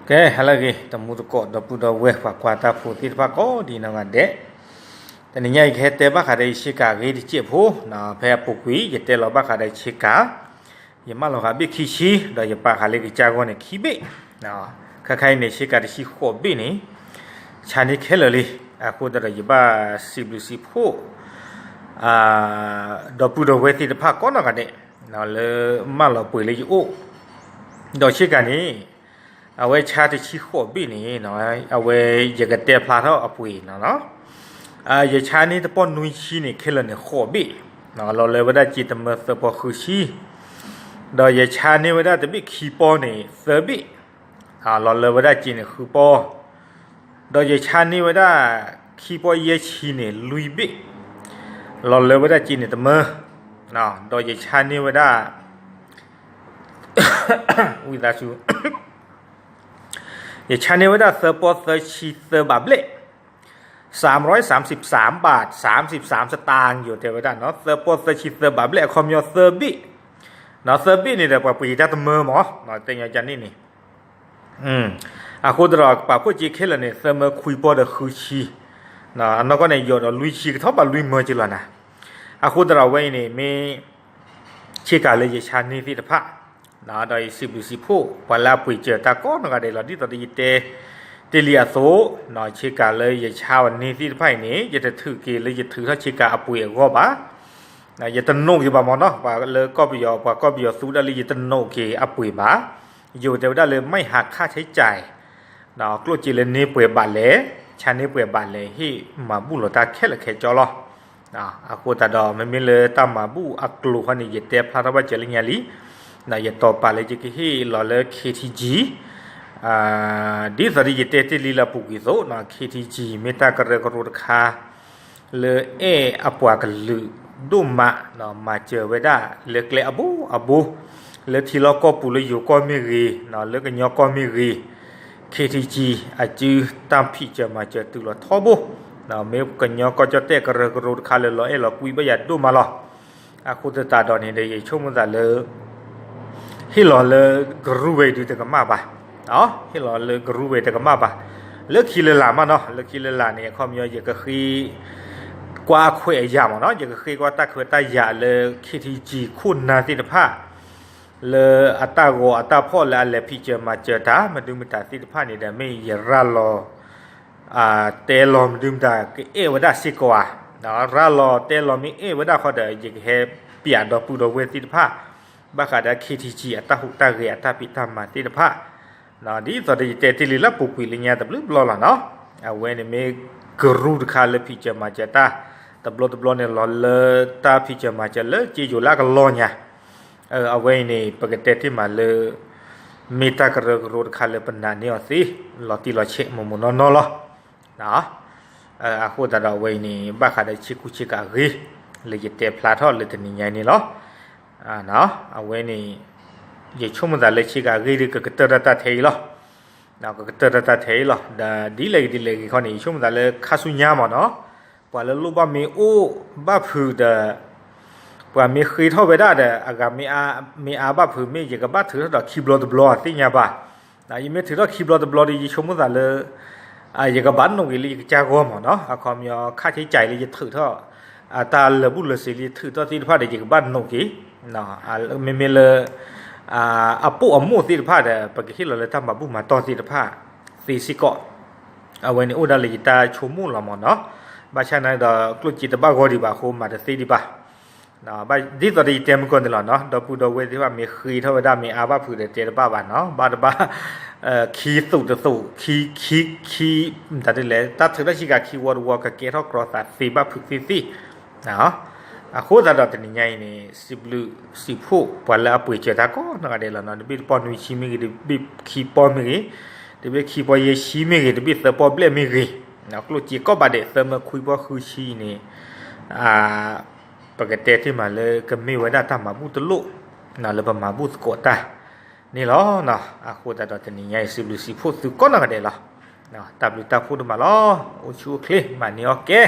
ကဲ ဟါလၢအဂ့ၤ တံၤသကိး ဒီပုၢ်ဒီဝဲၢ် ပှၤကွၢ်တၢ်ဖိသ့ၣ်တဖၣ်ကိးဒံးနီၢ်ဂၤဒဲး, တနံၤညါအံၤ ကဟဲတဲဘၣ်ဃးဒီးယဆ့ကၤအဂ့ၢ်တစဲးဖိ, ဖဲအပူၤကွံာ် ယတဲလီၤဘၣ်ဃးဒီးဆ့ကၤ, ယမၢလီၤဃာ်ဘ့ၣ်ခံဆံ ဒီးယပာ်ဃာ်လၢကစၢ်ဂီၢ်န့ၣ်ခံဘ့ၣ်, ခဲခါအံၤန့ၣ် ဆ့ကၤတဆံဃိးဘ့ၣ်န့ၣ် ဆါန့ၢ်ခဲလၢာ်လံ. အဃိသတးဒီး ယဘၣ်စံးဘျုးစံးဖှိၣ် ဒီပုၢ်ဒီဝဲၢ်သ့ၣ်တဖၣ်ကိးနီၢ်ဂၤဒဲး လၢမၢလီၤပှ့ၤလၢယအိၣ်, ဒီးဆ့ကၤန့ၣ် အဝဲဆါတဆံဃိးဘ့ၣ်န့ၣ် အဝဲယကတဲဖျါထီၣ်အပှ့ၤန့ၣ်လီၤ. ယဆါန့ၢ်တပီၢ်နွံဆံန့ၣ် ခဲလၢာ်န့ၣ်ဃိးဘ့ၣ်, လီၤလၢဝဲဒၣ်စ့တမၢသၢပီၢ်ဃုဆံ, ဒီးယဆါန့ၢ်ဝဲဒၣ်တဘ့ၣ်ခံပီၢ်န့ၣ်သၢဘ့ၣ်, လီၤလၢဝဲဒၣ်စ့န့ၣ်ဃုပီၢ်, ဒီးယဆါန့ၢ်ဝဲဒၣ်ခံပီၢ်ယဲၢ်ဆံန့ၣ်လွံၢ်ဘ့ၣ်, လီၤလၢဝဲဒၣ်စ့န့ၣ်တမၢ, ဒီးယဆါန့ၢ်ဝဲဒၣ် ဝံသးစူၤ ယဆါန့ၢ်ဝဲဒၣ်သၢပီၢ်သၢဆံသၢဘးဘျဲၣ်, စၢမ်ရီၣ်စၢမ်စံးစၢမ်ဘး စၢမ်စံးစၢမ်စတၢၣ် ယိၤတဲဝဲဒၣ်နီၤ, သၢပီၢ်သၢဆံသၢဘးဘျဲၣ် အခီပညီသၢဘ့ၣ်, သၢဘ့ၣ်န့ၣ်ဒီး ပှၤပှ့ၤတၢ်တမၢမး, တဲညီကန့ၣ်န့ၣ် အဃိသတးဒီး ပာ်ဖှိၣ်စ့ခဲလၢာ်န့ၣ် သၢမၢခွံပီၢ်ဒီးဃုဆံ, အနီၢ်ကီၢ်န့ၣ် ယိၤဒီးလွံၢ်ဆံ ကထီၣ်ဘးလွံၢ်မၢက့လီၤနၤ. အဃိသတးဒီး အဝဲအံၤန့ၣ် မ့ၢ်ဆ့ကၤလၢယဆါန့ၢ်သ့ၣ်တဖၣ်, ဒီးယစံးဘျုးစံးဖှိၣ် ပှၤလၢအပှ့ၤစၢၤတၢ်ကိးနီၢ်ဂၤဒဲးလီၤ. ဒ်သိးဒီးယတဲတ့ၢ်လံအသိး, ဆ့ကၤလၢယဆါအီၤန့ၢ်သ့ၣ်တဖၣ်အံၤန့ၣ် ယတထုးက့ၤလၢယထုးထီၣ်ဆ့ကၤအပှ့ၤအဂီၢ်ဘၣ်, ယတနိၣ်က့ၤဘၣ်မးနီၤ, ပှၤလၢကီၢ်ပယီၤ ပှၤကီၢ်ပယီၤသူဒၣ်လၢယတနိၣ်က့ၤအပှ့ၤဘၣ်, ယိၤတဲဝဲဒၣ်လၢ ไม่หักค่าใช้จ่าย, ကျိၣ်စ့လၢန့ၢ်ပှဲၤဘးလဲၣ်, ဆါန့ၢ်ပှဲၤဘးလဲၣ် ဟ့ၣ်မၤဘူၣ်လီၤတၢ်ခဲလၢာ်ခဲဆ့လီၤ. အဃိသတးဒီး မ့မ့ၢ်လၢတၢ်မၤဘူၣ်အကျိၤခီန့ၣ် ယတဲဖျါထီၣ်ဘၣ်စၢၤလၢညါလံ, ယတီၤပာ်လၢယကဟ့ၣ်လီၤလၢ ခ့ထံကံ ဒ်သိးဒီးယတဲတ့ၢ်လံလၢအပူၤကွံာ်အသိး, ခ့ထံကံ မ့ၢ်တၢ်ကရၢကရိတခါ လၢအဲၣ်အပှၤကလုာ်ဒိၣ်မး, မၤစၢၤဝဲဒၣ်လၢကျဲအဘိအဘိ, လၢထံလီၢ်ကီၢ်ပူၤလၢယိၤကီၢ်မ့ၢ်ဂ့ၤ, လၢကညီကီၢ်မ့ၢ်ဂ့ၤ, ခ့ထံကံ အစုတၢ်ဖံးစၢၤမၤစၢၤတုၤလီၤထီဘိ, မ့ၢ်ကညီကီၢ်ကၠီၣ်တဲၣ်ကရၢကရိတခါလၢလီၤအဲၣ်လီၤကွံဘၣ်ယၤဒိၣ်မးလီၤ. အဃိသတးဒီးန့ၣ်ဒီး ယဆိကမိၣ်သးလၢ ဟ့ၣ်လီၤလၢကရူၢ်ဝဲဒုးတကမၣ်ဘၣ်, ဟ့ၣ်လီၤလၢကရူၢ်ဝဲတကမၣ်ဘၣ်, လၢခံလၢလာ်မးနီၤ, လၢခံလၢလာ်န့ၣ် အခီပညီ ယကဃ့ကွၢ်အခွဲးအယာ်မးနီၤ, ယကဃ့ကွၢ်တၢ်ခွဲးတၢ်ယာ်လၢ ခ့ထံကံ ခိၣ်နၢ်သ့ၣ်တဖၣ် လၢအတၢ်ဂီၤအတၢ်ဖီၣ်လၢအလဲၤဖံးစၢၤမၤစၢၤတၢ် မဒုမတၤသ့ၣ်တဖၣ်န့ၣ်ဒီး မ့ၢ်ယရၤလီၤ တဲလီၤမဒုမတၤကအဲၣ်ဝဲဒၣ်စ့ၢ်ကီးဧါ, ရၤလီၤတဲလီၤမ့ၢ်အဲၣ်ဝဲဒၣ်ဃီဒီး ယကဟဲပျးဒီပုၢ်ဒီဝဲၢ်သ့ၣ်တဖၣ် ဘၣ်ဃးဒီး ခ့ထံကံ အတၢ်ဟူးတၢ်ဂဲၤအတၢ်ဖံးတၢ်မၤသ့ၣ်တဖၣ်, ဒ်သိးဒီးယတဲတ့ၢ်လံလၢပူၤကွံာ်လၢညါတဘျုးဘျီလီၤနီၤ, အဝဲန့ၣ်မ့ၢ်ကရူၢ်တခါလၢဖံးစၢၤမၤစၢၤတၢ်, တဘျီတဘျီန့ၣ်လီၤလၢတၢ်ဖံးစၢၤမၤစၢၤလၢစ့ယိၤလၢအကလီၢ်ညါ အဝဲအံၤန့ၣ် ပကတဲတ့ၢ်မးလၢ မ့ၢ်တၢ်ကရၢကရိတခါလၢပနာ်န့ၢ်အီၤသ့ လီၤတံၢ်လီၤဆဲးမိၢ်မိၢ်နီၢ်နီၢ်လီၤ. အဃိသတးဒီးအဝဲအံၤန့ၣ် ဘၣ်ဃးဒီးဆ့ကူဆ့ကၤအဂ့ၢ် လၢယတဲဖျါထီၣ်လၢတနံၤညါအံၤန့ၣ်လီၤ. အဝဲန့ၣ် ယဆိကမိၣ်သးလၢဆ့ကၤအဂ့ၢ်ဒ်ကကတၢၢ်တၢ်တၢ်ထဲအံၤလီၤ. ကကတၢၢ်တၢ်တၢ်ထဲအံၤလီၤ. ဒီးဒ်လဲၣ်ဂ့ၤဒ်လဲၣ်ဂ့ၤခီန့ၣ် ယဆိကမိၣ်သးလၢခါဆူညါမးနီၤ, ပှၤလၢလိၣ်ဘၣ်မ့ၢ်အိၣ်ဘၣ်ဖုးဒီး ပှၤမ့ၢ်ဃ့ထီၣ်ဝဲဒၣ်ဒီး အဂၤမ့ၢ်အါဘၣ်ဖုး မ့ၢ်ယကဘၣ်ထုးထီၣ်ဒီးခံဘျီတဘျီသ့ၣ်ညါဘၣ်. ယမ့ၢ်ထုးထီၣ်ခံဘျီတဘျီဒီး ယဆိကမိၣ်သးလၢ ယကဘၣ်နိၣ်က့ၤလၢယကစၢ်ဂီၢ်မးနီၤ, အခီပညီ ခါဆ့ကၤလၢယထုးထီၣ် တၢ်လၢာ်ဘူၣ်လၢာ်စ့ၤလၢယထုးထီၣ်သ့ၣ်တဖၣ်ဒီး ယကဘၣ်နိၣ်က့ၤ, မ့မ့ၢ်လၢ အပိၢ်အမိၢ်သ့ၣ်တဖၣ်ဒီး ပကဟ့ၣ်လီၤလၢတၢ်မၤဘူၣ်မၤတီၢ်သ့ၣ်တဖၣ်သ့စ့ၢ်ကီး, အဝဲန့ၣ်အိၣ်ဒၣ်လၢယတၢ်ဆိကမိၣ်လီၤမးနီၤ. ဘၣ်ဆၣ်န့ၣ်ဒီး ကျိၣ်စ့တဘၣ်ဂီၢ်ဒံးဘၣ်အဃိ မၤတသ့ဒံးဘၣ်. ဒ်သိးဒီးယတဲမုၢ်ကီၢ်န့ၣ်လီၤနီၤ, ဒီပုၢ်ဒီဝဲၢ်သ့ၣ်တဖၣ်မ့ၢ်ဃ့ထီၣ်ဝဲဒၣ်မ့ၢ်အါဘၣ်ဖုးဒီးတဲတဘၣ်ဘၣ်နီၤ, ဘၣ်တဘၣ် ခံသူးတသူး ခံ ခံ ခံ မတၤဒ်လဲၣ် တၢ်ထုးထီၣ်ဆ့ကၤခံဝီတဝီ ကကဲထီၣ်ကြီသးသ့ဘၣ်ဖုးသ့ၣ်သ့ၣ် အဃိသတးဒီးတနံၤညါအံၤန့ၣ် စံးဘျုးစံးဖှိၣ်ပှၤလၢအပှ့ၤစၢၤတၢ်ကိးနီၢ်ဂၤဒဲးလီၤနီၤ, တဘ့ၣ်တပီၢ်နွံဆံမ့ၢ်ဂ့ၤ, တဘ့ၣ်ခံပီၢ်မ့ၢ်ဂ့ၤ, တဘ့ၣ်ခံပီၢ်ယဲၢ်ဆံမ့ၢ်ဂ့ၤ, တဘ့ၣ်သၢပီၢ်ဘျဲၣ်မ့ၢ်ဂ့ၤ, ကျိၣ်စ့ကိးဘၣ်ဒဲး သၢမၢခွံပီၢ်ဃုဆံအံၤန့ၣ် ပကတဲတ့ၢ်မးလၢကမ့ၢ်ဝဲဒၣ်တၢ်မၤဘူၣ်တလိၣ် လၢပမၤဘူၣ်သကိးတၢ်န့ၣ်လီၤ. အဃိသတးဒီးတနံၤညါအံၤ စံးဘျုးစံးဖှိၣ်သုကိးနီၢ်ဂၤဒဲးလီၤ. တၢ်ဘျုးတၢ်ဖှိၣ်ဒိၣ်မးလီၤ. အိၣ်ဆူၣ်အိၣ်ချ့ မၤန့ၢ်အီၣ်ကဲ